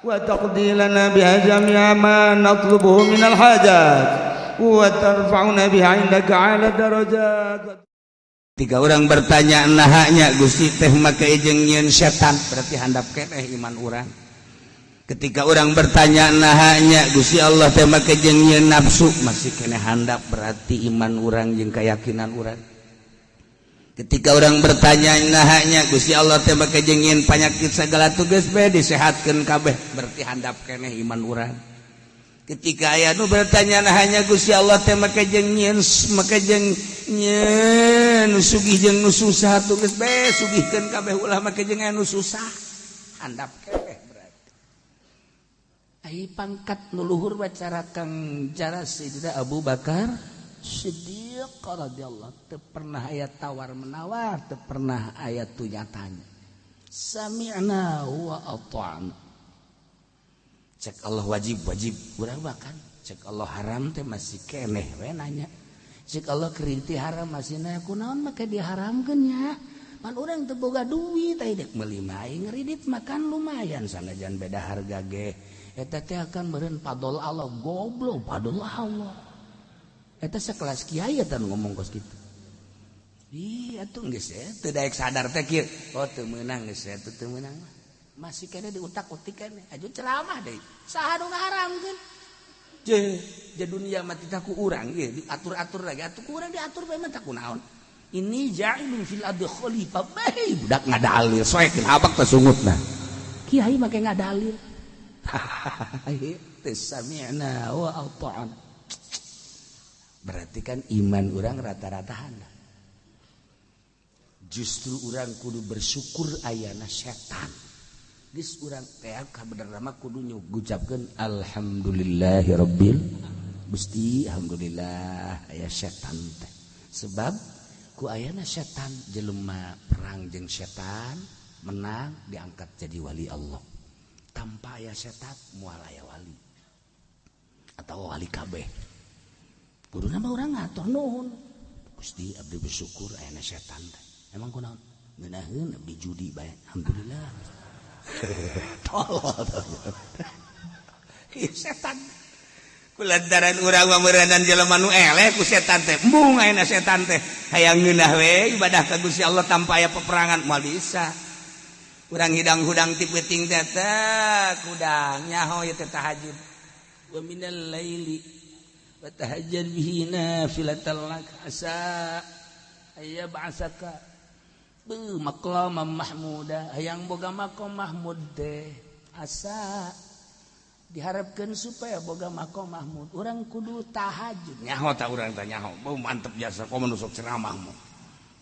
وتقضي لنا بها جميع ما نطلبه من الحاجات وترفعنا بها عندك على درجات. Tiga orang bertanya, "Naha nya Gusti teh make jeung nyieun setan?" Berarti handap keneh iman urang. Ketika orang bertanya, "Naha nya Gusti Allah teh make jeung nyieun nafsu?" Masih keneh handap berarti iman urang jeung keyakinan urang. Ketika orang bertanya, "Naha nya Gusti Allah teh make jeung nyieun panyakit segala tugas bae disehatkeun kabeh?" Berarti handap keneh iman urang. Ketika aya nu bertanya, "Naha nya Gusti Allah teh make jeung nyieun, make jeung nyieun nu sugih jeung nu susah, tugas bae sugihkeun kabeh, ulah make jeung anu susah?" Handap keneh berarti. Ai pangkat nu luhur bacara kang cara Sayyidina Abu Bakar Siddiq radhiyallahu, teu pernah aya tawar menawar, teu pernah aya tunyatanya. Sami'na wa ata'na. Cek Allah wajib, wajib urang, bahkan cek Allah haram teh masih keneh we nanya. Cek Allah kerinti haram masih nanya, kunaon make diharamkeun nya? Pan urang teu boga duit, teh dek meuli mah ngeridit makan lumayan sanajan beda harga ge. Eta teh akan meureun fadol Allah, goblok, fadol Allah. Eta sekelas kiai eta nu ngomong kos kitu. Ih, atuh geus teu daek sadar teh kieu. Oh, teu meunang geus atuh, teu meunang mah. Masih kene diutak-utik kene aju ceramah deui. Saha nu ngaharamkeun? Je, je dunia mah titah ku urang ieu diatur-atur lagi atuh ku urang diatur bae mah tak kunaon. Inni ja'ilun fil ardi khalifah. Bae budak ngadalil soekeun abak teh sungutna. Kiai make ngadalil. Teu sami'na wa ata'na. Berarti kan iman urang rata-rata handap. Justru urang kudu bersyukur ayana setan. Geus urang teh kabenerna mah kudu ngucapkeun alhamdulillahirabbil Gusti, alhamdulillah aya setan teh. Sebab ku ayana setan jelema perang jeung setan menang diangkat jadi wali Allah. Tanpa aya setan moal aya wali. Atau wali kabeh. Kuduna mah urang ngatur nuhun. Gusti, abdi bersyukur ayana setan teh. Emang kunaon? Ngeunaheun abdi judi bae. Alhamdulillah. Tolol. Ieu setan. Kulantaran urang mah meureunan jelema nu eleh ku setan teh. Embung ayeuna setan teh. Hayang ngeunah we ibadah ka Gusti Allah tanpa aya peperangan moal bisa. Urang hidang-hudang ti peuting teh teh kudang nyaho ieu teh tahajud. Wa minal laili fatahajjad bihi nafilatan lak asa ayyab'asaka beuh maqaman mahmuda. Hayang boga maqam mahmud teh asa diharapkan supaya boga maqam mahmud urang kudu tahajud. Nyaho ta urang teh nyaho, beuh mantep jasa komo nusuk ceramah mah.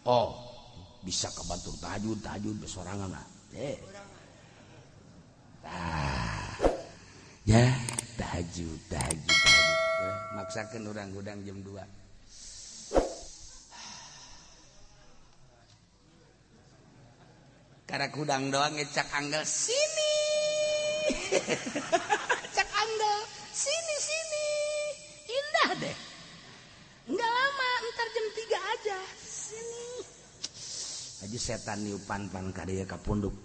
Oh, bisa kabatur tahajud, tahajud besorangan lah. Tah. Ya, tahajud, tahajud, tahajud. Ya, maksakeun urang hudang jam 2. Karak hudang doang ngecak anggel sini. Cak anggel sini sini. Indah deh. Enggak lama, ntar jam 3 aja. Sini. Aja setan niupan pan ka dieu ka punduk.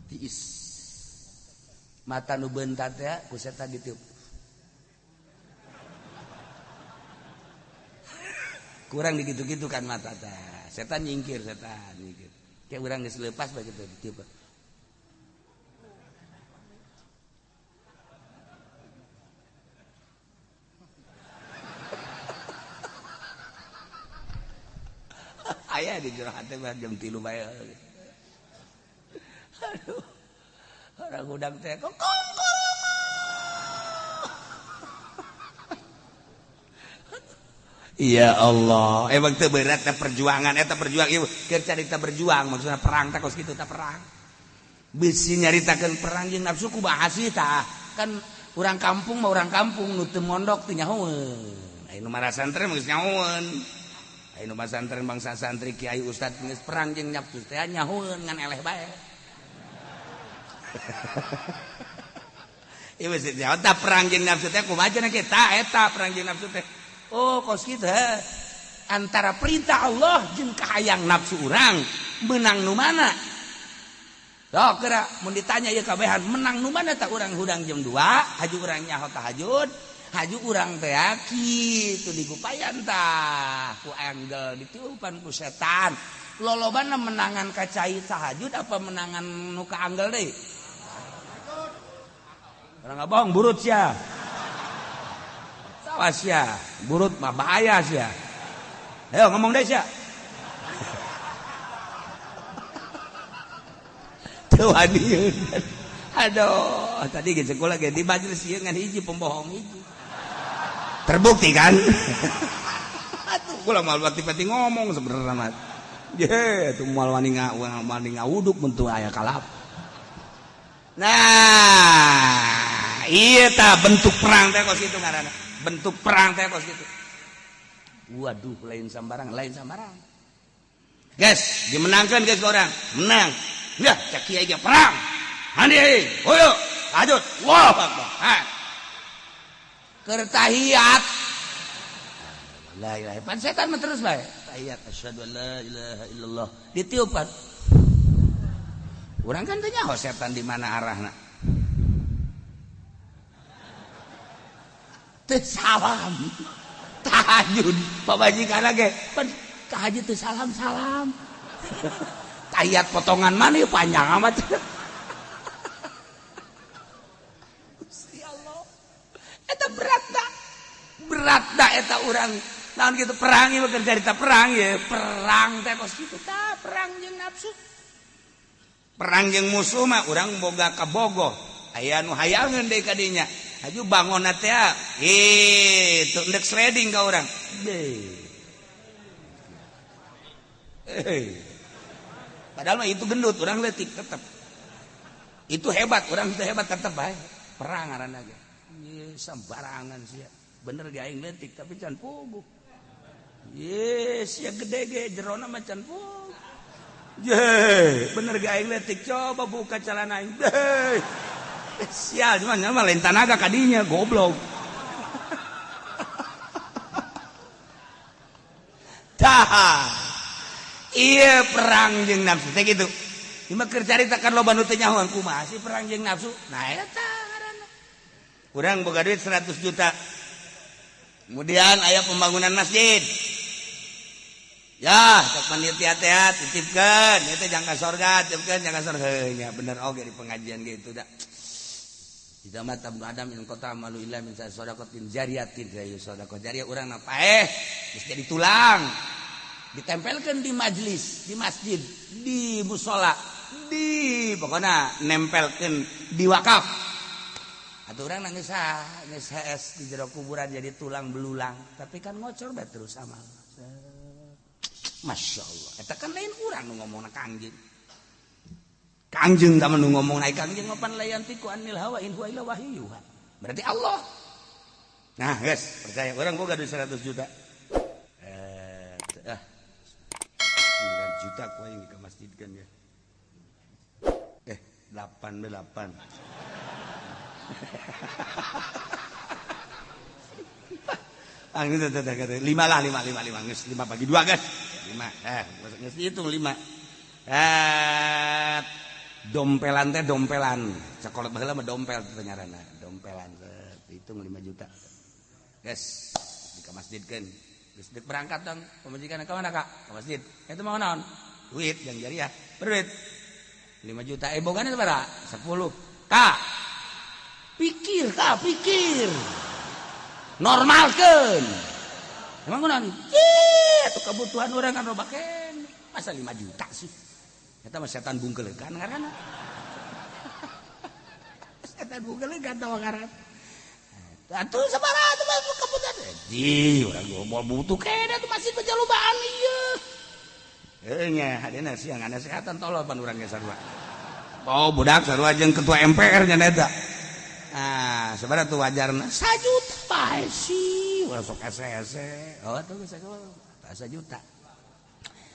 Tiis. Mata nu beuntat teh ku setan ditiup. Kurang digitu-gitu kan mata teh. Setan nyingkir, setan nyingkir. Kayak urang geus leupas bae kitu ditiup. Aya di jero hate mah jam 3 bae. Aduh. Orang hudang teh kok Ya Allah, emang teu berat teh perjuangan eta perjuang ieu keur carita berjuang maksudna perang teh kos kitu teh perang. Bisi nyaritakeun perang jeung nafsu ku bahas tah. Kan urang kampung mah urang kampung nu teu mondok teu nyahoeun. Aya nu marasantren geus nyahoeun. Aya nu masantren bangsa santri kiai ustad geus perang jeung nafsu teh nyahoeun ngan eleh bae. Ieu geus nyaho tah perang jeung nafsu teh kumaha cenah kita eta perang jeung nafsu teh. Oh, kos kitu antara perintah Allah jeung kahayang nafsu urang menang nu mana? Sok geura mun ditanya ieu kabehan menang nu mana tah? Urang hudang jam 2, haju urang nyaho tahajud, haju urang teh kitu digupayan tah ku anggel ditiupan ku setan. Lolobana menangan ka cai tahajud apa menangan nu ka anggel deui? Urang nggak bohong, burut sia. Sawas sia, burut mah bahaya sia. Ayo ngomong deh sia. Aduh, tadi ge sekolah ge di majelis ieu ngan hiji pembohong hiji. Terbukti kan? Atuh kula moal pati-pati ngomong sebenarnya mah. Ye, tuh moal wani ngawuduk mun teu aya kalap. Nah, ieu tah bentuk perang teh kos kitu ngaranna. Bentuk perang teh kos kitu. Waduh, lain sambarang, lain sambarang. Guys, dimenangkan guys orang. Menang. Ya, cek kiai ge perang. Handi, hoyo, lanjut. Allahu akbar. Ha. Keur tahiyat. La ilaha pan setan mah terus bae. Tahiyat asyhadu an la ilaha illallah. Ditiupan. Urang kan teu nyaho setan di mana arahna. Teu salam. Tahajud pamajikan ge pan tahajud teu salam-salam. Ayat potongan mana panjang amat. Gusti Allah. Eta berat dah. Berat dah eta urang. Naon kitu perang ieu keur carita perang ye, perang teh kos kitu tah, perang jeung nafsu. Perang jeung musuh mah urang boga kabogoh. Aya nu hayangeun deui ka dinya. Haju bangonna teh kitu endek sliding ka urang. Deh. Padahal mah itu gendut, orang letik tetap. Itu hebat, orang itu hebat tetap bae. Perang ngaranna ge. Ye sembarangan sia. Bener ge aing letik tapi can puguh. Ye sia gede ge jerona mah can puguh. Ye, bener ge aing letik coba buka celana aing. Deh. Sial cuman mah lain tanaga kadinya goblok. Tah. Iya perang jeung nafsu teh kitu. Ieu mah keur carita kan loba nu teu nyahoan kumaha sih perang jeung nafsu. Nah eta ngaranna. Urang boga duit 100 juta. Kemudian aya pembangunan masjid. Ya, cek panitia teh titipkeun, ieu teh jangka sorga, titipkeun jangka sorga. Heuh nya bener oge di pengajian gitu da. Idza mata ibnu adam in qata malu illa min sadaqatin jariyatin, sedekah jariyah urang na paeh geus jadi tulang. Ditempelkan di majelis, di masjid, di musola, di pokoknya nempelkan di wakaf. Atau orang nangis ah, nangis hees di jero kuburan jadi tulang belulang, tapi kan ngocor bae terus amal. Masya Allah, eta kan lain urang nu ngomongna Kangjeng. Kangjeng tah nu ngomong naik Kangjeng mapan layantiku anil hawa in huwa illa wahyuha. Berarti Allah. Nah, guys, percaya orang boga duit 100 juta. 9 juta ku aing ke masjid kan ya. 8 8. Ah, gitu, 5 lah, 5 5 5 geus 5 bagi 2 guys. 5. Geus dihitung 5. Dompelan teh dompelan. Sekolah baheula mah dompel teh ngaranna, dompelan. Hitung 5 juta. Guys, di ka masjidkeun. Geus dek berangkat dong, pamajikan ka mana Kak? Ka masjid. Eta mau naon? Duit yang jariah. Berduit. 5 juta. Bogana sabaraha? 10. Kak. Pikir, Kak, pikir. Normalkeun. Emang kunaon? Ih, atuh kebutuhan urang kan loba keneh. Masa 5 juta sih? Eta mah setan bungkeulekan ngaranna. Setan bungkeulekan tah ngaranna. Atuh sabaraha atuh mah kebutuhan? Di urang moal butuh keneh atuh masih pejalubaan ieu. Heuh nya hadena siang anda kesehatan tolol pan urang ge sarua. Oh budak sarua jeung ketua MPR nya eta. Ah, sabaraha tuh wajarna? 1 juta bae sih. Urang sok ese-ese. Oh atuh geus 1 juta.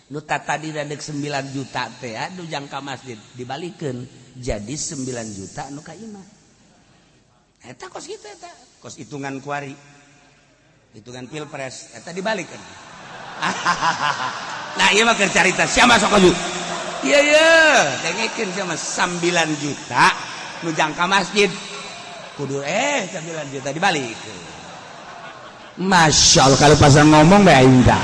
Nu tadi dadek 9 juta teh anu jangka masjid dibalikeun jadi 9 juta nu ka imah. Eta kos kitu eta, kos hitungan kuari. Hitungan pilpres eta dibalikeun. Nah, ieu mah keur carita siapa sok aju. Iya iya, dengekeun sama 9 juta nu jangka masjid. Kudu 9 juta dibalik. Masya Allah kalau pasang ngomong bae aing tah.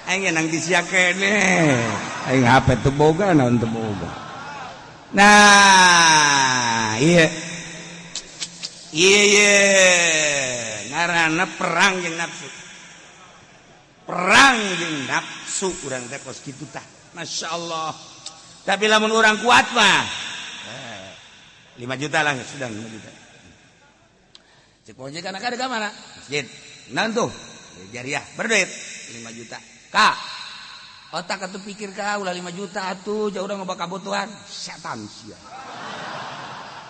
Aing nang disia keneh. Aing HP teu boga naon teu boga. Nah, iya. Iya iya, ngaranna perang jeung nafsu. Perang jeung nafsu urang teh kos kitu tah. Masya Allah. Tapi lamun urang kuat mah 5 juta lah sudah 5 juta. Cek ojek kan ada ke mana? Masjid. Naon tuh? Jariah berduit 5 juta. Kak, otak atuh pikir ka ulah 5 juta atuh jauh urang ngoba kabutuhan. Setan sia.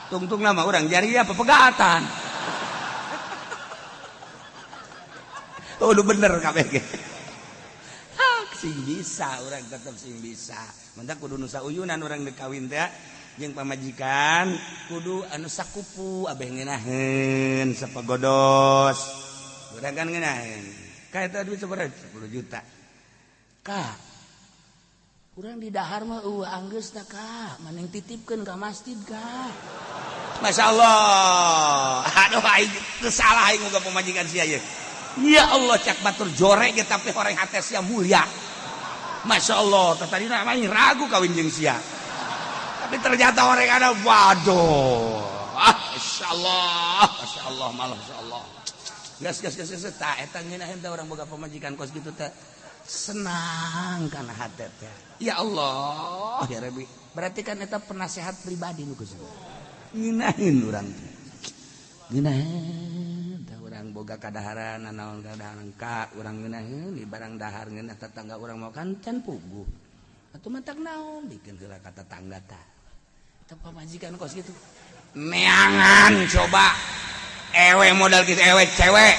Tungtung nama orang jariah pepegatan. Oh, lu bener kabeh ge. Sing bisa orang tetep sing bisa. Mentak kudu nu sauyunan urang deuk kawin teh jeung pamajikan kudu anu sakupu abeh ngeunaheun sapagodos. Urang kan ngeunaheun. Ka eta duit sabaraha? 10 juta. Ka urang di dahar mah eueuh anggeus tah ka, maneh titipkeun ka masjid ka. Masya Allah. Aduh aing teu salah aing boga pamajikan sia ieu. Ya Allah cak batur jorek ge tapi orang hate sia mulia. Masya Allah, tadi aing ragu kawin jeung sia. Tapi ternyata orang ada waduh. Ah, Masya Allah, Masya Allah malah Masya Allah. Gas gas gas gas tah eta ngeunaheun teh urang boga pamajikan kos kitu teh. Senang kana hate teh. Ya Allah, ya Rabbi. Berarti kan eta penasehat pribadi nu geus. Ngeunaheun urang teh. Ngeunaheun teh urang boga kadaharan naon kadaharan ka urang ngeunaheun di barang dahar ngeunah tetangga urang mau kan can puguh. Atuh matak naon bikin heula ka tetangga tah. Eta pamajikan kos kitu. Neangan coba. Ewe modal kitu ewe cewek.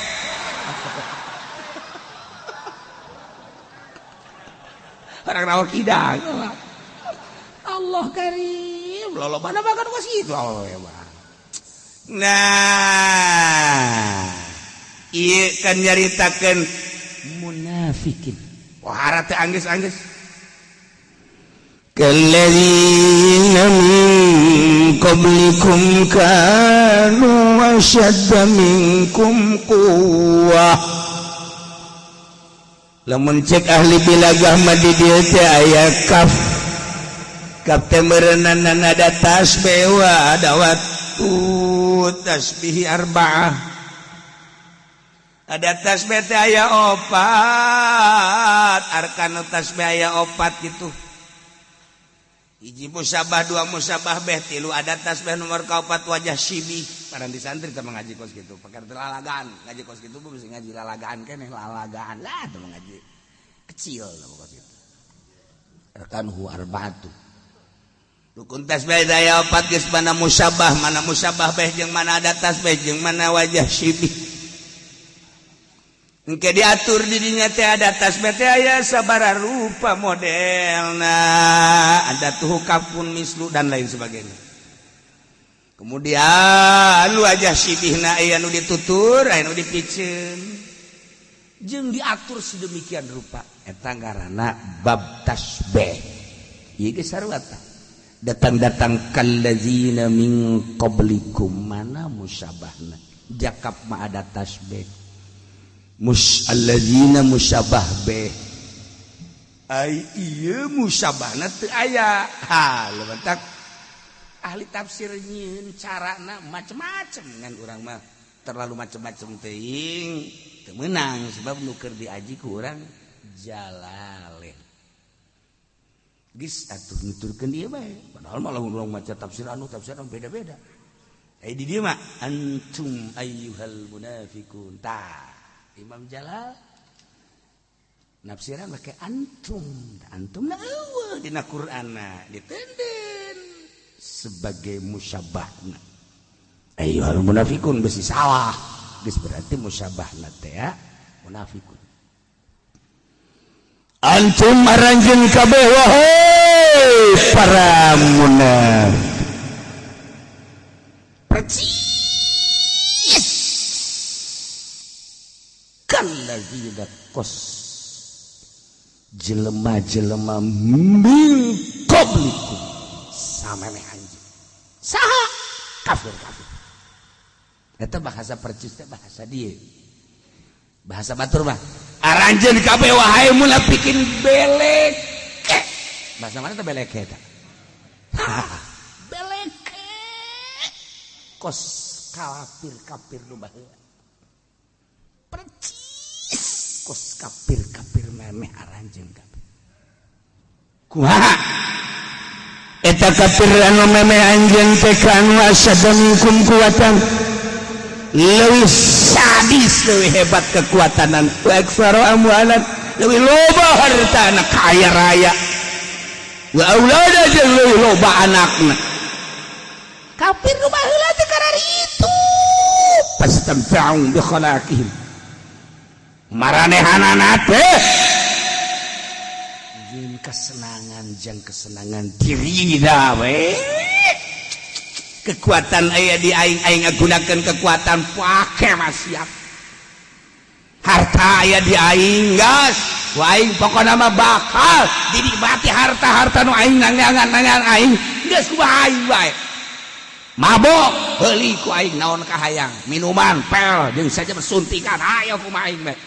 Orang rawa kidang. Allah karim. Lolobana makan kos kitu. Nah, ieu kan nyaritakeun munafikin. Wah, teh anggeus-anggeus. Kalladzina min qablikum kanu ashadda minkum quwwah. Lamun cek ahli bilagah mah di dieu teh aya kaf. Kaf teh meureunana ada tasbih wa ada waktu tasbih arba'ah. Ada tasbih teh aya opat, arkanu tasbih aya opat gitu. Hiji musabah, dua musabah beh, tilu ada tasbih nomor kaopat wajah sibih. Paran di santri teh ngaji kos gitu, pakai lalagaan, ngaji kos gitu bisa ngaji lalagaan keneh lalagaan lah teh ngaji kecil lah kos gitu. Arkanuhu arba'atu. Rukun tasbih daya opat geus mana musabah beh jeung mana ada tasbih jeung mana wajah sibih. Engke diatur di dinya teh ada tasbih teh aya sabaraha rupa modelna, ada tuh kafun mislu dan lain sebagainya. Kemudian wajah sibihna aya nu ditutur, aya nu dipiceun. Jeung diatur sedemikian rupa eta ngaranna bab tasbih. Ieu geus sarua tah. Datang-datang kallazina min qablikum mana musabahna? Jakap ma ada tasbih. Mus allazina musabah beh ai ieu musabahna teu aya. Ha lebentak ahli tafsir nyieun carana macem-macem ngan urang mah terlalu macem-macem teuing teu meunang sebab nu keur diaji ku urang Jalalain. Geus atuh nuturkeun ieu bae padahal mah lamun urang maca tafsir anu beda-beda. Ai di dieu mah antum ayyuhal munafiqun tah Imam Jalal nafsiran pakai antum antum na eueuh dina Qur'anna ditenden sebagai musyabahna ayyuhal munafikun besi salah geus berarti musyabahna teh ya munafikun Antum aranjeun kabeh wahai para munafik percis kallazina kos Jelema-jelema min qablikum samemeh anjeun. Saha? Kafir-kafir. Eta bahasa percis teh bahasa dieu. Bahasa batur mah. Aranjeun kabeh wahai munafikin beleke. Bahasa mana teh beleke eta? Beleke. Kos kafir-kafir nu baheula. Percis kos kafir-kafir memeh aranjeun kabeh. Kumaha? Eta kafir anu memeh anjeun teh kanu asyadda minkum quwatan, leuwih sadis, leuwih hebat kekuatanan, wa aktsaru amwalan, leuwih loba hartana, kaya raya, wa aulada, jeung leuwih loba anakna. Kafir nu baheula teh kararitu. Fastamta'u bi khalaqihim, maranehanana teh jeung kesenangan, jeung kesenangan dirina we. Kekuatan aya di aing, aing ngagunakeun kekuatan pake maksiat. Harta aya di aing, gas ku aing, pokona mah bakal dinikmati harta-harta nu aing nangangan nangan aing, geus kumaha aing bae. Mabok heuli ku aing, naon kahayang, minuman pel jeung saja suntikan, ayo kumaha aing bae.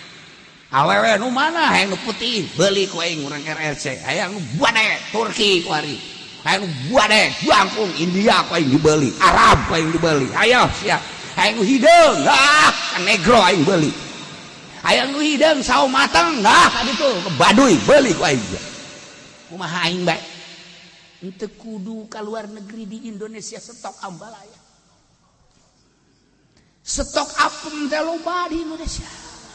Awewe nu mana hayang, nu putih beuli ku aing, urang RRC, hayang nu bade Turki ku ari, hayang nu bade jangkung India ku aing dibeli, Arab ku aing dibeli, ayo siap. Hayang nu hideung, ah negro aing beuli. Hayang nu hideung sawo mateng, ah ka ditu ke Baduy beuli ku aing. Kumaha aing bae. Henteu kudu ka luar negeri, di Indonesia stok ambalaya, stok apem teh loba di Indonesia.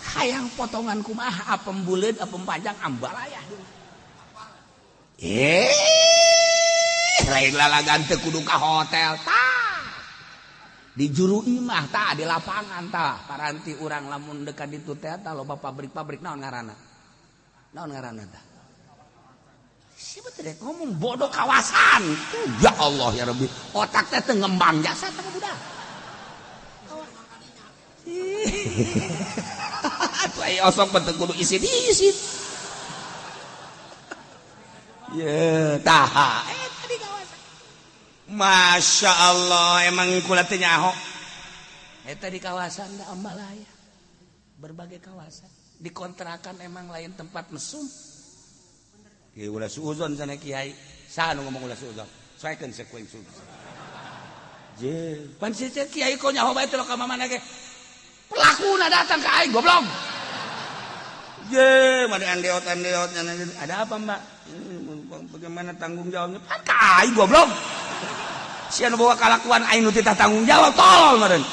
Hayang potongan kumaha, apem buleud, apem panjang, ambalaya. Eh, lain lalagan, teu kudu ka hotel tah, di juru imah tah, di lapangan tah. Paranti urang lamun dekat ditu teh tah loba pabrik-pabrik. Naon ngaranna, naon ngaranna tah? Siapa teh ngomong bodoh kawasan? Ya Allah ya Rabbi, otak teh teu ngembang jasa teh budak. Atuh aya osok teu kudu isin-isin. Ye, tah eta di kawasan. Masya Allah, emang kula teh nyaho. Eta di kawasan da ambalaya. Berbagai kawasan. Di kontrakan emang lain tempat mesum. Kiai ulah suuzon sana kiai. Saha nu ngomong ulah suuzon? Soekeun sekuing suuzon. Je, pan si kiai kok nyaho bae teh ka mana ge. Pelakuna datang ke aing, goblok. Je, mana andeot andeot, ada apa, Mbak? Bagaimana tanggung jawabnya? Pan ka aing, goblok. Sia nu bawa kalakuan, aing nu titah tanggung jawab, tolol meureun.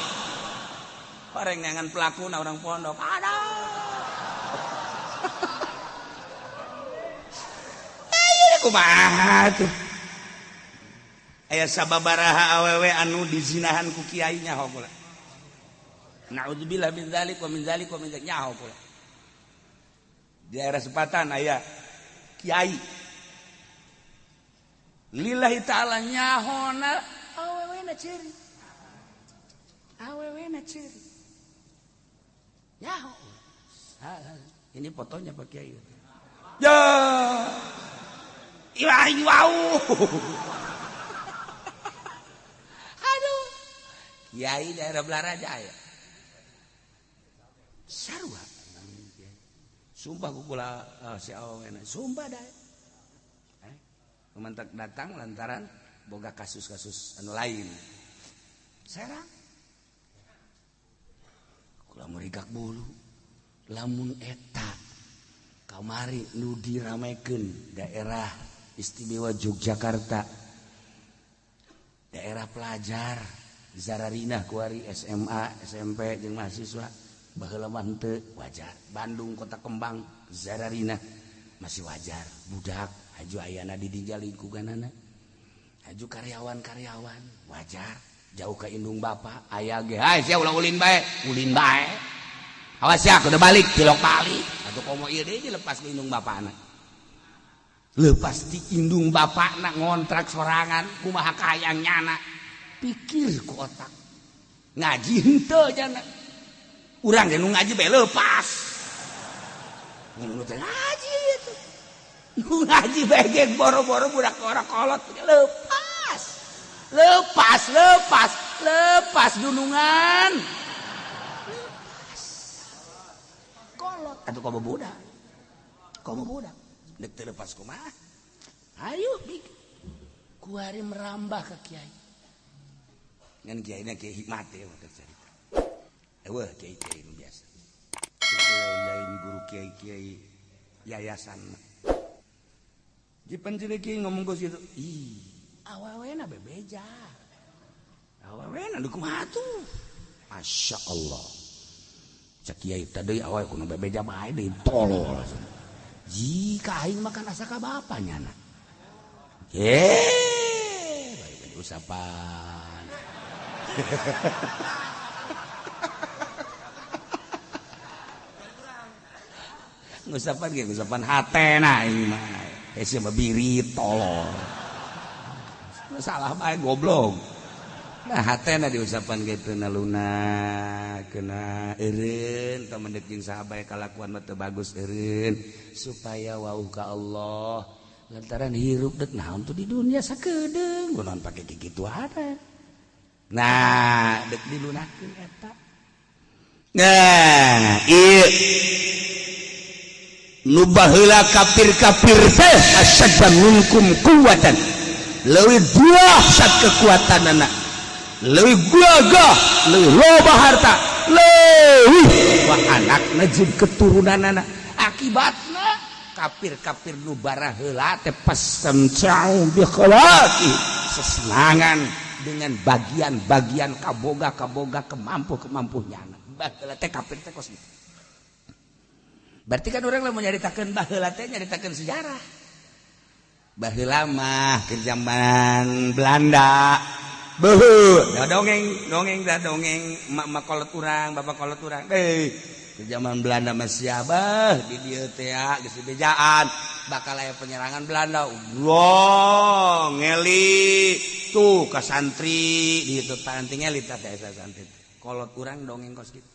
Bareng neangan pelakuna orang pondok. Ada. Ayo kumaha tuh? Aya sababaraha awewe anu dizinahan ku kiai, nyaho kula. Naudzubillah min dzalik wa min dzalik wa min dzalik, nyaho kula. Di daerah Sepatan aya kiai. Lillahi ta'ala nyahona awewena ceurik. Awewena ceurik. Nyaho. Ini fotonya Pak Kiai. Ya. Iwah wow. Aduh. Kiai daerah Belaraja aya. Sarua. Sumpah ku kula si awewena. Sumpah dah. Kementak datang lantaran boga kasus-kasus anu lain. Serang. Kula merigak bulu. Lamun eta kamari nu diramekeun daerah istimewa Yogyakarta, daerah pelajar Zararina kuari, SMA, SMP jeung mahasiswa, baheula mah henteu wajar. Bandung Kota Kembang Zararina masih wajar, budak haju ayana di dinya lingkunganana, haju karyawan-karyawan wajar, jauh ke indung bapak aya ge, hai sia ulah ulin bae, ulin bae, awas ya kudu balik, tilok balik atuh. Komo ieu deui, lepas ke indung bapakna, lepas di indung bapakna, ngontrak sorangan, kumaha kahayang nyana. Pikir ku otak, ngaji henteu jana, urang ge nu ngaji bae lepas, nu teh ngaji itu. Nu ngaji bae boro-boro budak ora kolot lepas. Lepas, lepas, lepas dunungan. Lepas. Kolot atuh komo budak. Komo budak. Dek teu lepas kumaha? Ayo bikin. Kuari merambah ke kiai. Ngan kiai na kiai hikmat ya waktu cerita. Eueuh kiai-kiai nu biasa. Lain guru kiai-kiai yayasan. Jipan kiai ngomong kos gitu. Ih, awewena bebeja. Awewena nu kumaha tuh? Masya Allah. Cek kiai tadi awewe kudu bebeja bae deui tolol. Jika aing makan asa ka bapanya na. Ye, bae usapan. Ngusapan ge ngusapan hatena aing mah. Eh sia mah birit tolol. Salah bae goblok. Nah hatena diusapan ge teu naluna kena eureun teu mendek jeung saha bae kalakuan mah teu bagus eureun supaya wauh ka Allah. Lantaran hirup dek naon tuh di dunia sakedeung kunaon pake kikituan. Nah, dek dilunakeun eta. Nah, ieu nu baheula kafir-kafir teh asyadda minkum quwwatan. Leuwih dahsyat kekuatanana. Leuwih gagah, leuwih loba harta, leuwih wa anakna jeung keturunanana. Akibatna kafir-kafir nu baraheula teh pasamcau bi khalaqi, sesenangan dengan bagian-bagian kaboga-kaboga kemampu-kemampunya. Baheula teh kafir teh kos gitu. Berarti kan orang lamun nyaritakeun baheula teh nyaritakeun sejarah. Baheula mah keur zaman Belanda. Beuh, da dongeng, dongeng da dongeng emak-emak kolot urang, bapak kolot urang. Ke zaman Belanda mah siapa di dieu teh geus dibejaan bakal aya penyerangan Belanda. Wah, ngeli tuh ka santri di itu teh ngeli teh aya santri. Kolot urang dongeng kos kitu.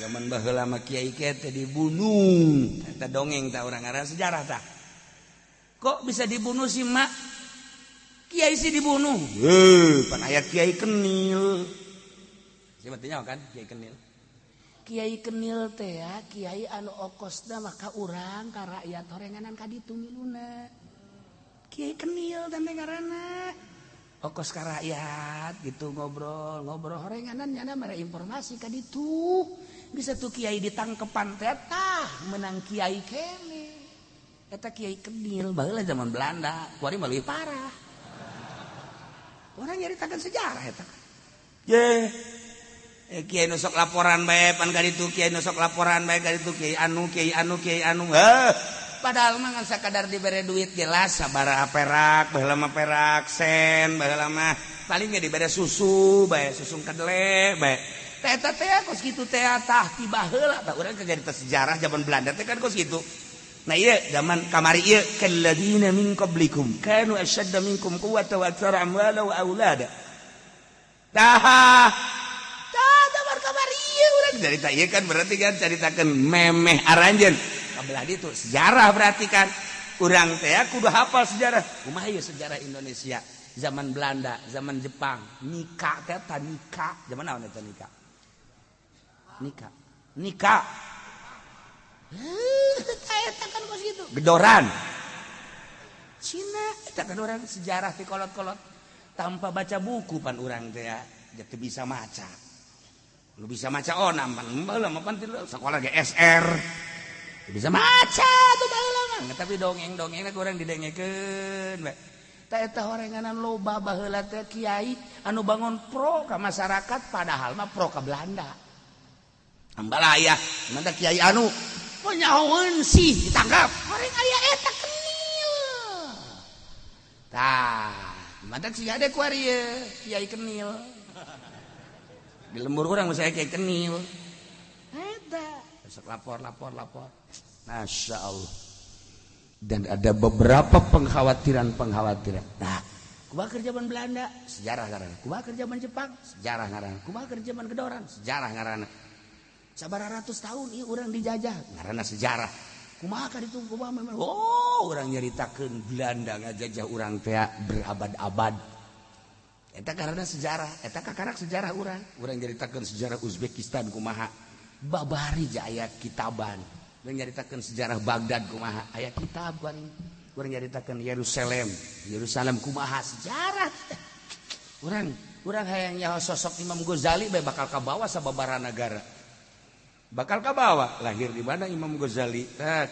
Zaman baheula mah kiai teh dibunuh. Eta dongeng tah urang ngaran sejarah tah. Kok bisa dibunuh sih mak? Kiai sih dibunuh. Pan aya kiai kenil. Siapa tanya kan kiai kenil? Kiai kenil teh ya, kiai anu okosna maka urang ka rakyat horenganan ka ditu miluna. Kiai kenil teh ngaranna. Okos ka rakyat gitu ngobrol, ngobrol horenganan nyana mere informasi ka ditu. Bisa tuh kiai ditangkepan teh tah menang kiai kene. Eta kiai kenil baheula zaman Belanda, kuari mah leuwih parah. Orang nyaritakeun sejarah eta. Ye. Kiai nu sok laporan bae pan ka ditu, kiai nu sok laporan bae ka ditu, kiai anu, kiai anu, kiai anu. Heuh. Padahal mah ngan sakadar dibere duit jelas sabaraha perak, baheula mah perak sen, baheula mah paling ge dibere susu bae, susu kedele bae. Teh eta teh kos kitu teh tah ti baheula tah urang keur nyarita sejarah zaman Belanda teh kan kos kitu. Nah ieu zaman kamari ieu kalladzina min qablikum kanu ashadda minkum quwwatan wa aktsara amwala wa aulada. Tah tah zaman kamari ieu urang carita ieu kan berarti kan caritakeun memeh aranjeun. Kabelah ditu sejarah berarti kan urang teh kudu hafal sejarah. Kumaha ieu sejarah Indonesia zaman Belanda, zaman Jepang, Nika teh ta Nika, zaman naon eta Nika? Nika. Nika. Eta kan kos kitu. Gedoran. Cina eta kan urang sejarah ti kolot-kolot tanpa baca buku pan urang teh ya, teu bisa maca. Lu bisa maca onam pan baheula mah pan sekolah ge SR. Bisa maca tuh baheula mah, tapi dongeng-dongengna kurang didengekeun we. Tah eta horenganan loba baheula teh kiai anu bangun pro ka masyarakat padahal mah pro ka Belanda. Ambalaya, mantap kiai anu penyahoeun sih ditangkap. Horeng aya eta kenil. Tah, mantap sih ada kuari kiai kenil. Di lembur urang misalnya kiai kenil. Eta besok lapor lapor lapor. Masya Allah. Dan ada beberapa pengkhawatiran-pengkhawatiran. Nah, kumaha keur zaman Belanda, sejarah ngaranna. Kumaha keur zaman Jepang, sejarah ngaranna. Kumaha keur zaman Gedoran, sejarah ngaranna. Sabaraha ratus tahun ieu urang dijajah, ngaranna sejarah. Kumaha ka ditu, kumaha? Oh, urang nyaritakeun Belanda ngajajah urang teh berabad-abad. Eta karena sejarah, eta kakarak sejarah urang. Urang nyaritakeun sejarah Uzbekistan kumaha, babari aya kitaban. Urang nyaritakeun sejarah Baghdad kumaha, aya kitaban. Urang nyaritakeun Yerusalem, Yerusalem kumaha sejarah. Urang urang hayang nyaho sosok Imam Ghazali bae, bakal kabawa sababaraha nagara. Bakal kabawa lahir di mana Imam Ghazali. Tah,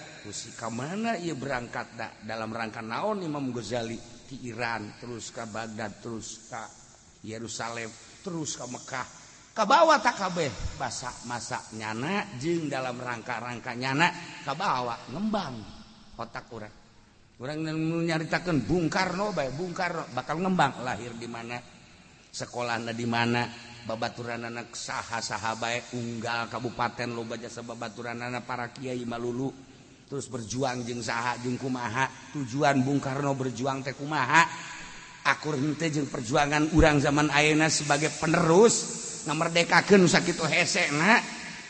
ka mana ieu berangkat da, dalam rangka naon Imam Ghazali di Iran, terus ke Baghdad, terus ke Yerusalem, terus ke Mekah. Kabawa tak kabeh basa masa nyana jeung dalam rangka-rangka nyana kabawa, ngembang otak urang. Urang nyaritakeun Bung Karno bae, Bung Karno bakal ngembang lahir di mana, sekolahna di mana, babaturan anak saha saha bae, unggal kabupaten loba jasa babaturan anak para kiai malulu, terus berjuang jeung saha jeung kumaha, tujuan Bung Karno berjuang teh kumaha, akur henteu jeung perjuangan urang zaman ayeuna sebagai penerus ngamerdekakeun. Sakitu hese na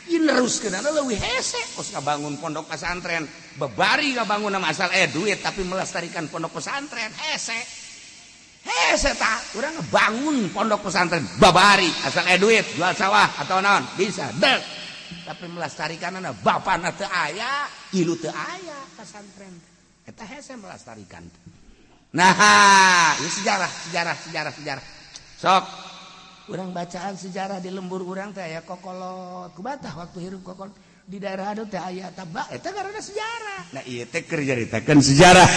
ieu, neruskeun leuwih hese. Kos ngabangun pondok pesantren babari, ngabangun nama asal duit, tapi melestarikan pondok pesantren hese hese. Tah, urang ngebangun pondok pesantren babari asal duit, jual sawah atau naon bisa dek, tapi melestarikan anak bapak teu aya, ilu teu aya pesantren eta hese melestarikan. Nah, ini sejarah, sejarah, sejarah, sejarah. Sok urang bacaan sejarah di lembur urang teh aya kokolot kubatah, waktu hirup kokolot di daerah anu teh aya tabak eta karena sejarah. Nah, ieu teh keur nyaritakeun sejarah,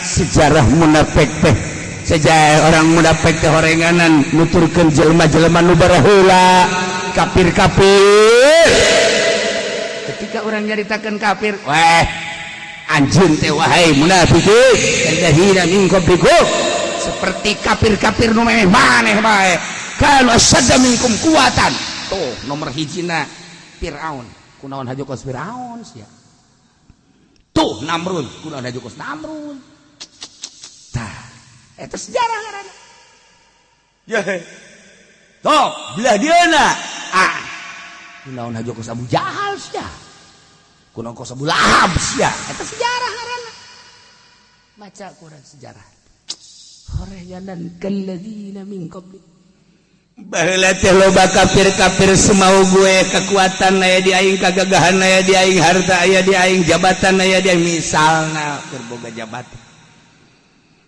sejarah munafik teh. Sejarah orang munafik teh horenganan nuturkeun jelema-jelema nu baraheula, kafir-kafir. Ketika orang nyaritakeun kafir, weh anjeun teh, wahai munafikin, kalladzina min qablikum, seperti kafir-kafir nu memeh maneh bae, kanu asyadda minkum quwwatan. Tuh, nomor hijina Fir'aun. Kunaon haju kos Fir'aun sia? Tuh Namrud, kunaon haju kos Namrud? Tah, eta sejarah ngaranna ya. Tuh belah dieuna, ah, kunaon haju kos Abu Jahal sia? Kunaon kos Abu Lahab sia? Eta sejarah ngaranna. Baca Quran, sejarah horeganan kalladzina min qabli. Baheula teh loba kafir-kafir semau gue, kekuatan aya di aing, kagagahan aya di aing, harta aya di aing, jabatan aya di aing, misalna keur boga jabatan.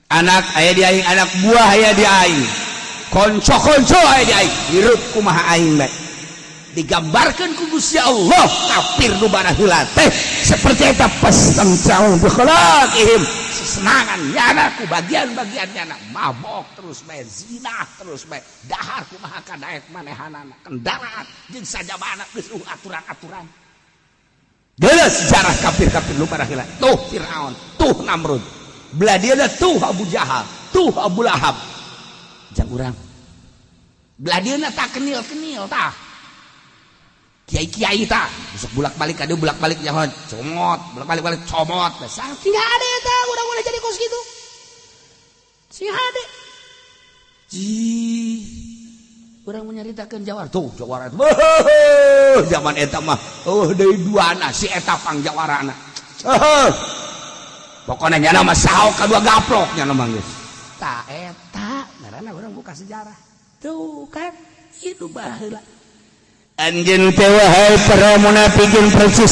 Anak aya di aing, anak buah aya di aing, konco-konco aya di aing, hirup kumaha aing bae. Digambarkan ku Gusti Allah kafir nu baraheula teh seperti eta, fastamta'u bi khalaqihim, sesenangan nyana ku bagian-bagian nyana, mabok terus bae, zina terus bae, dahar kumaha kadaek manehanana, kendaraan jeung sajabana geus aturan-aturan. Geus sejarah kafir-kafir nu baraheula. Tuh Firaun, tuh Namrud, belah dia tuh Abu Jahal, tuh Abu Lahab. Jang urang belah dia tak kenil-kenil, tah kiai-kiai, tah besok bolak-balik ada, bolak-balik nyaho comot, bolak-balik balik comot. Besar tidak ada eta, urang boleh jadi kos gitu sing hade. Ji urang menyaritakeun jawara, tuh jawara zaman eta mah, oh, deui duana si eta pang jawarana. Pokoknya nyana mah saok kadua gaplok nyana mah geus. Tah, eta ngaranna urang buka sejarah tuh kan itu baheula. Anjeun teh, wahai para munafikin, persis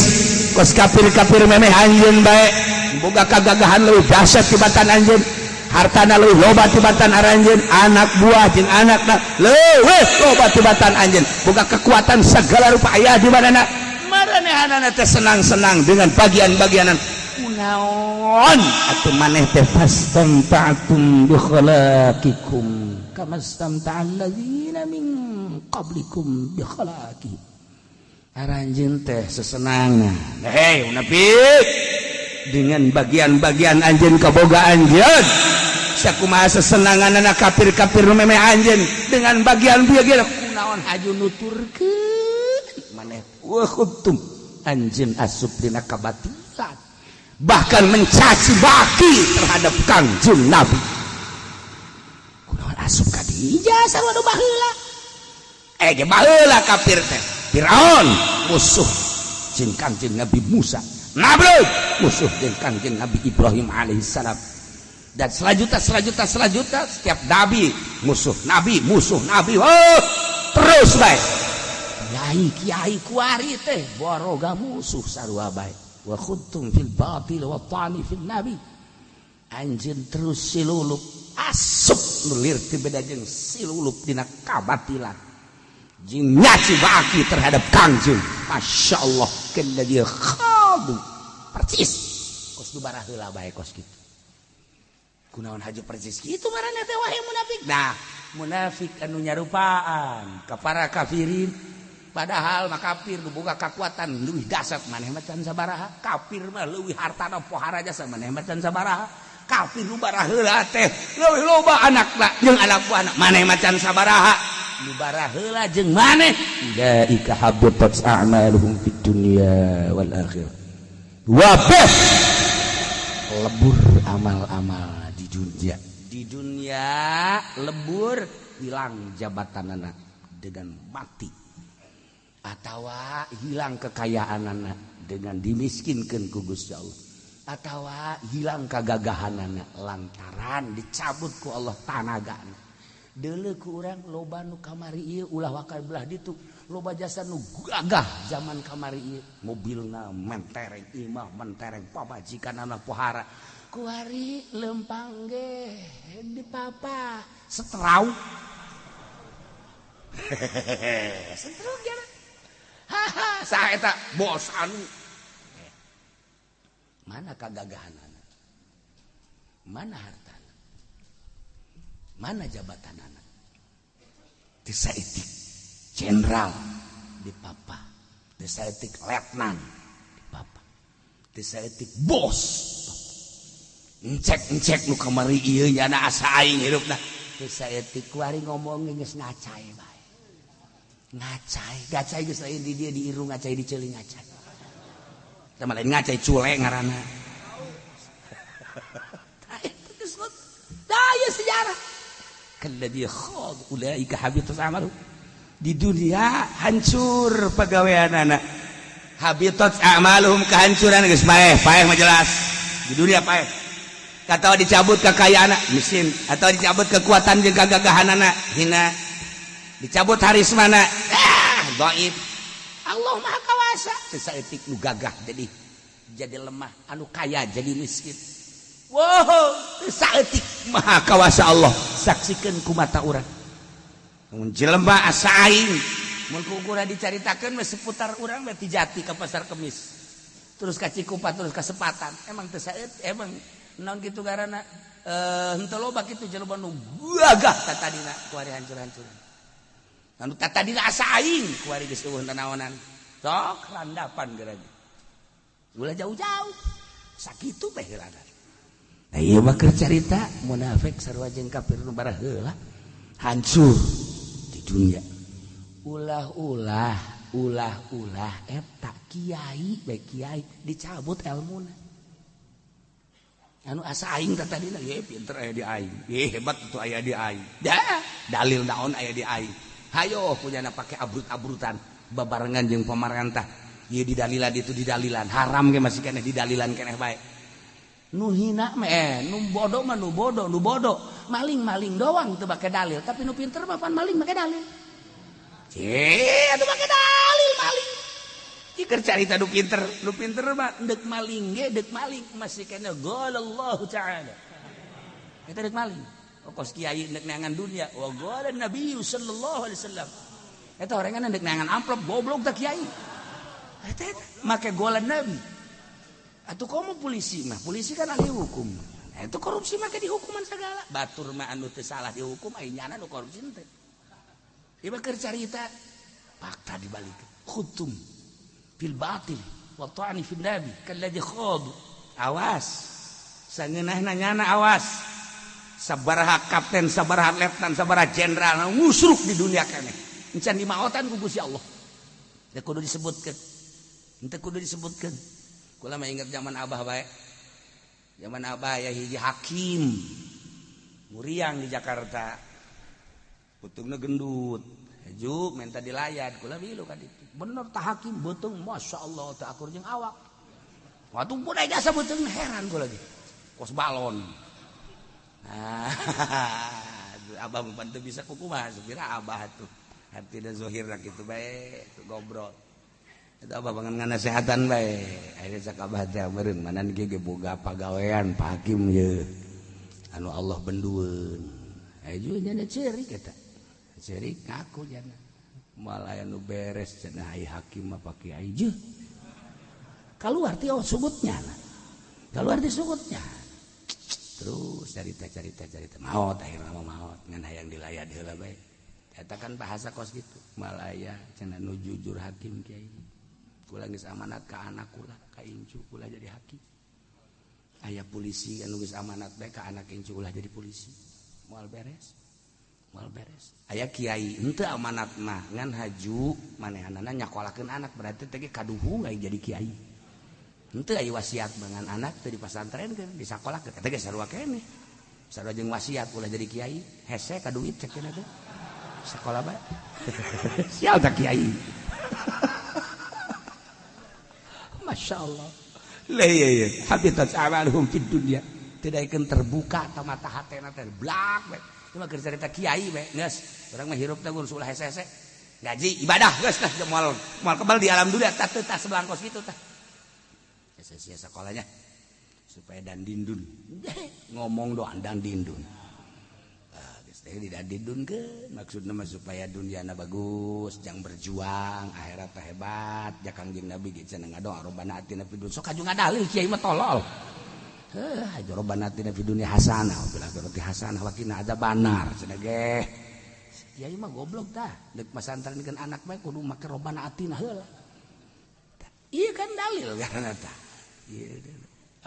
kos kafir-kafir memeh anjeun bae, boga kagagahan leuwih dahsyat tibatan anjeun, hartana leuwih loba tibatan aranjeun, anak buah jeung anakna leuwih loba tibatan anjeun, boga kekuatan segala rupa aya di mana maranehanana teh senang-senang dengan bagian-bagianan. Kunaon atuh maneh teh fastamta'tum bi khalaqikum kama istamta'a alladzina min qablikum bi khalaqi? Aranjeun teh sesenangan, hei munafik, dengan bagian-bagian anjeun, kaboga anjeun. Sakumaha sesenangan anak kafir-kafir nu memeh anjeun dengan bagian-bagian, kunaon haju nuturkeun maneh? Wa khudtum, anjeun asup dina kabatilan, bahkan mencaci maki terhadap Kangjeng Nabi. Kunaon asup ka dieu sarua nu baheula? Eh ge baheula kafir teh Firaun musuh jeung Kangjeng Nabi Musa. Namrud musuh jeung Kangjeng Nabi Ibrahim alaihissalam. Dan selanjutnya, selanjutnya, selanjutnya, setiap nabi musuh, nabi musuh, nabi. Oh, terus baik. Kiai kiai kuari teh baroga musuh sarua bae. Wa khudtum fil batil wa ta'ni fil nabi. Anjeun terus silulup asup nulir teu beda jeung silulup dina kabatilan jeung nyaci baki terhadap Kangjeng. Masya Allah, kalladzi khadu, percis kos du baraheula bae kos kitu. Kunaon haji percis kitu marana teh, wahai munafik? Nah, munafik anu nyarupaan ka para kafirin, padahal mah kafir nu boga kakuatan leuwih dasar, maneh mah can sabaraha. Kafir mah leuwih hartana, pohara jasa, maneh mah can sabaraha. Kafir nu baraheula teh leuwih loba anakna jeung anak buahna, maneh mah can sabaraha. Nu baraheula jeung maneh, ulaika habitat a'maluhum fid dunya wal akhirah. Wabeh lebur amal-amal di dunia, di dunia lebur, hilang jabatan anak dengan mati atau hilang kekayaan anak dengan dimiskinkan ku Gusti Allah atau hilang kegagahan anak lantaran dicabut ku Allah tanaga. Deuleu ku urang, loba nu kamari ieu, ulah wakal belah ditu, loba jasa nu gagah zaman kamari ieu, mobilna mentereng, imah mentereng, pamajikan anak pohara. Kuari lempang ge di papa setrau hehehe, setrau ya. Haha, saha eta bos anu? Mana kagagahan, mana harta, mana jabatan anak? Saeutik jenderal di papa, saeutik letnan di papa, saeutik bos. Encek encek nu kamari ieu nyana asa aing hirupna teu saeutik. Kuari ngomong geus ngacai bae, ngacai ngacai geus lain di dia, di irung ngacai, di ceuli ngacai. Sama lain ngacai, cule ngaranna. Tah, itu geus daya sejarah. Kalladzi khad ulaika habitat amalu di dunia, hancur pagawean anak, habitat amaluhum, kehancuran geus paeh. Paeh mah jelas di dunia paeh. Atau dicabut kekayaan, miskin, atau dicabut kekuatan jeung kegagahan anak, hina, dicabut harismana, ah, dhaif. Allah Maha Kawasa. Saeutik nu gagah jadi lemah, anu kaya jadi miskin. Wow, saeutik Maha Kawasa Allah, saksikan ku mata urang. Mun jelema asa aing, mun ku ukuran dicaritakeun mah seputar urang mah, ti Jati ka Pasar Kemis, terus ka Cikupa, terus ka Sepatan, emang teu saeutik, emang naon kitu garana, eh, henteu loba kitu jelema nu gagah tatadina kuari hancur-hancuran, anu tatadina asa aing kuari geus eueuh naonan, sok landapan geura. Ulah jauh-jauh, sakitu teh heulana. Nah, ieu mah keur carita munafik sarua jeung kafir nu baraheula hancur di dunia. Ulah-ulah, ulah-ulah eta kiai bae, kiai dicabut ilmuna. Anu asa aing teh tadina, ye pinter aya di aing, ye hebat itu aya di aing. Dah, dalil naon aya di aing? Hayo punyana pake abrut-abrutan babarengan jeung pamarentah. Ieu didalilan, itu didalilan, haram ge masih keneh didalilan keneh bae. Nu hina mah, eh, nu bodoh mah, nu bodoh, nu bodoh maling-maling doang teu make dalil, tapi nu pinter mah pan maling make dalil. Cih, atuh make dalil maling. Iker carita nu pinter, nu pinter mah deuk maling ge, deuk maling masih keneh qala Allah Ta'ala. Eta deuk maling. Oh, kos kiai deuk neangan dunia, wa qala Nabi sallallahu alaihi wasallam. Eta orangan deuk neangan amplop, goblok tah kiai. Eta eta make golan Nabi. Atuh komo polisi mah, polisi kan ahli hukum. Nah, itu korupsi make dihukuman segala. Batur mah anu teu salah dihukum, ai nyana nu korupsi teh. Ieu mah keur carita fakta dibalik. Khutum fil batil wa ta'ni fil nabi kalladzi khad. Awas. Sangeunahna nyana awas. Sabaraha kapten, sabaraha letnan, sabaraha jenderal ngusruk di dunia keneh. Encan dimaotan ku Gusti Allah. Teu kudu disebutkeun. Henteu kudu disebutkeun. Kula mah inget zaman Abah bae. Zaman Abah ya hiji hakim muriang di Jakarta. Putungna gendut. Heju minta dilayat, kula milu ka ditu. Bener tah hakim beuteung, Masya Allah, teu akur jeung awak. Waktu pun jasa beuteung, heran gua lagi. Kos balon. Ah, abah bantu bisa kukumaha supira abah tuh. Hati da zohir kitu bae, tuh gobrol. Itu abah bangun nganasehatan bae. Akhirnya cak abah teh meureun mana ge boga pagawean Pak Hakim ye. Anu Allah bendueun. Aya juga nyana ceurik eta. Ceurik ngaku jana. Moal aya nu beres cenah ai hakim mah Pak Kiai jeuh. Keluar ti sugutnya. Keluar ti sugutnya. Terus cerita cerita cerita maot, akhirnya mah maot ngan hayang dilayat heula bae. Eta kan bahasa kos gitu. Malaya cenah nu jujur hakim kiai. Kula geus amanat ka anak kula, ka incu kula jadi hakim. Aya polisi anu geus amanat bae ka anak incu ulah jadi polisi. Moal beres. Moal beres. Aya kiai henteu amanat mah ngan haju manehanana nyakolakeun anak, berarti teh kaduhung aya jadi kiai. Henteu aya wasiat dengan anak teu dipasantrenkeun, disakolahkeun, eta ge sarua keneh. Sarua jeung wasiat ulah jadi kiai, hese ka duit cek teh. Sekolah bae. Sial tak kiai. Masya Allah. Lah iya iya, habitat amaluhum fid dunya. Tidak akan terbuka atau mata hatena teh blak we. Cuma keur carita kiai we, geus. Urang mah hirup teh ulah hese-hese. Gaji ibadah geus tah, moal moal kebal di alam dunia tah teu tah sebelangkos kitu tah. Sia sekolahnya supaya dan dindun ngomong doang dan dindun di dan dindun ke maksudnya mah supaya duniana bagus, jangan berjuang akhirat teh hebat. Ya Kangjeng Nabi ge cenah ngadoa robbana atina fid dunya, sok kaju ngadalil kiai mah tolol. Heuh, robbana atina fid dunya hasanah wa fil akhirati hasanah wa qina adzabannar cenah ge. Kiai mah goblok tah, deuk masantrenkeun anak bae kudu make robbana atina heula. Iya kan dalil karena tah. Iya,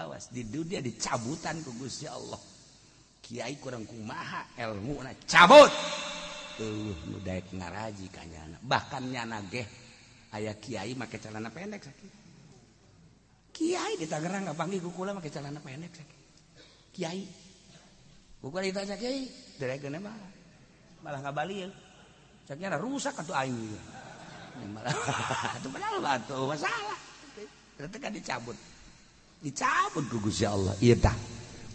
awas di dunia dicabutan ku Gusti Allah. Kiai kurang kumaha ilmu na cabut. Nu daek ngaraji ka nyana. Bahkan nyana ge aya kiai make celana pendek sakit. Kiai di Tangerang ngapanggih ku kula make celana pendek sakit. Kiai. Ku kula ditanya kiai, daekeun mah malah ngabali. Cak nyana rusak atuh aing. Malah atuh padahal atuh masalah. Ternyata kan dicabut. Dicabut ku Gusti Allah. Ieu tah.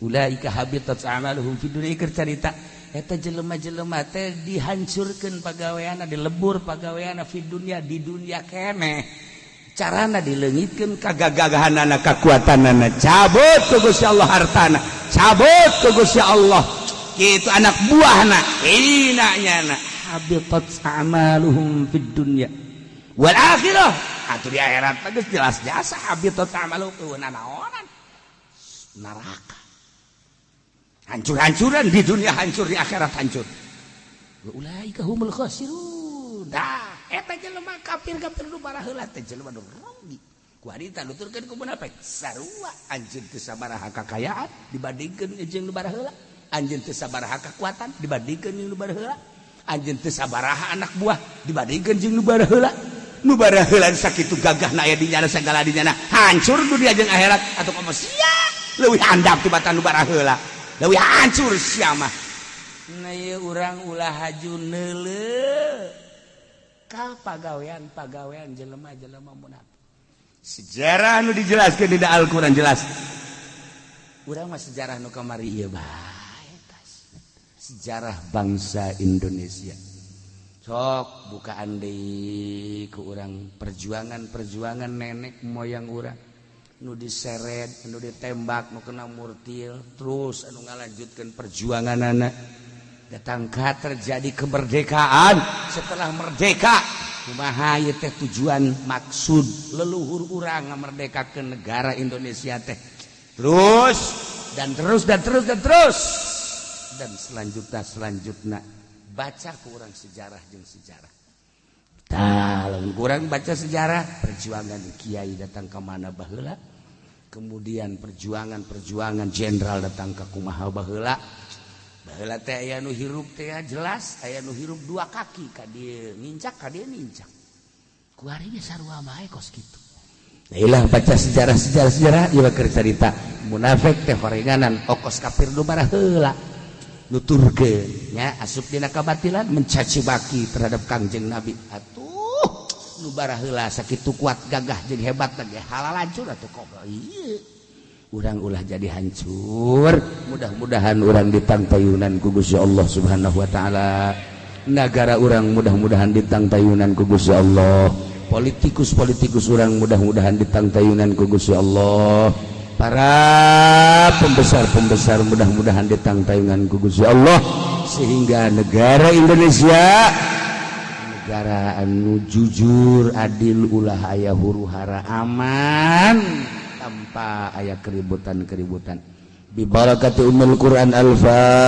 Ulaika habitat a'maluhum fid dunya, keur carita eta jelema-jelema teh dihancurkeun pagaweanna, dilebur pagaweanna fid dunya, di dunya keneh. Carana dileungitkeun kagagahanana, kakuatanana, cabut ku Gusti Allah hartana, cabut ku Gusti Allah kitu anak buahna, hina nyana. Habitat a'maluhum fid dunya wal akhirah. Atuh di akhirat mah geus jelas jasa habitat a'maluhum naonan neraka. Hancur-hancuran di dunia hancur, di akhirat hancur. Wa ulaika humul khasirun. Dah eta jelema kafir-kafir nu baraheula teh jelema nu rugi. Ku harita nuturkeun ku munafik sarua anjeun teu sabaraha kakayaan dibandingkeun jeung nu baraheula, anjeun teu sabaraha kekuatan dibandingkeun jeung nu baraheula, anjeun teu sabaraha anak buah dibandingkeun jeung nu baraheula. Nu baraheula sakitu gagahna aya di nyana sagala di nyana hancur dunia jeung akhirat, atuh komo sia leuwih handap tibatan nu baraheula, leuwih hancur sia mah. Nah ieu urang ulah haju neuleuh ka pagawean-pagawean jelema-jelema munafik. Sejarah nu dijelaskeun di Al-Qur'an jelas. Urang mah sejarah nu kamari ieu bae tas. Sejarah bangsa Indonesia. Sok bukaan deui ku urang perjuangan-perjuangan nenek moyang urang nu diseret, nu ditembak, nu kena murtil, terus anu ngalanjutkeun perjuanganana. Datangkah terjadi kemerdekaan, setelah merdeka kumaha ieu teh tujuan maksud leluhur urang ngamerdekakeun negara Indonesia teh. Terus dan terus dan terus dan terus dan selanjutnya selanjutnya baca ku urang sejarah jeung sejarah. Tah, lamun kurang baca sejarah perjuangan kiai datang ke mana baheula, kemudian perjuangan-perjuangan jenderal datang ke kumaha baheula. Baheula teh aya nu hirup teh jelas, aya nu hirup dua kaki, ka dieu nincak, ka dieu nincak. Ku ari ge sarua bae kos kitu. Lah baca sejarah sejarah sejarah ieu keur carita munafik teh horenganan okos kafir nu baraheula nuturkeun nya asup dina kabatilan, mencaci maki terhadap Kangjeng Nabi. Atuh Nu baraheula sakitu kuat, gagah, jadi hebat lagi halal, hancur atuh kok. Iya, urang ulah jadi hancur. Mudah-mudahan urang ditangtayunan ku Gusti Allah Subhanahu wa taala, negara urang mudah-mudahan ditangtayunan ku Gusti Allah, politikus-politikus urang mudah-mudahan ditangtayunan ku Gusti Allah, para pembesar-pembesar mudah-mudahan ditangtayunan ku Gusti Allah, sehingga negara Indonesia negara anu jujur, adil, ulah aya huru hara, aman tanpa aya keributan-keributan. Bibarakati ummul Quran, al-Fatihah.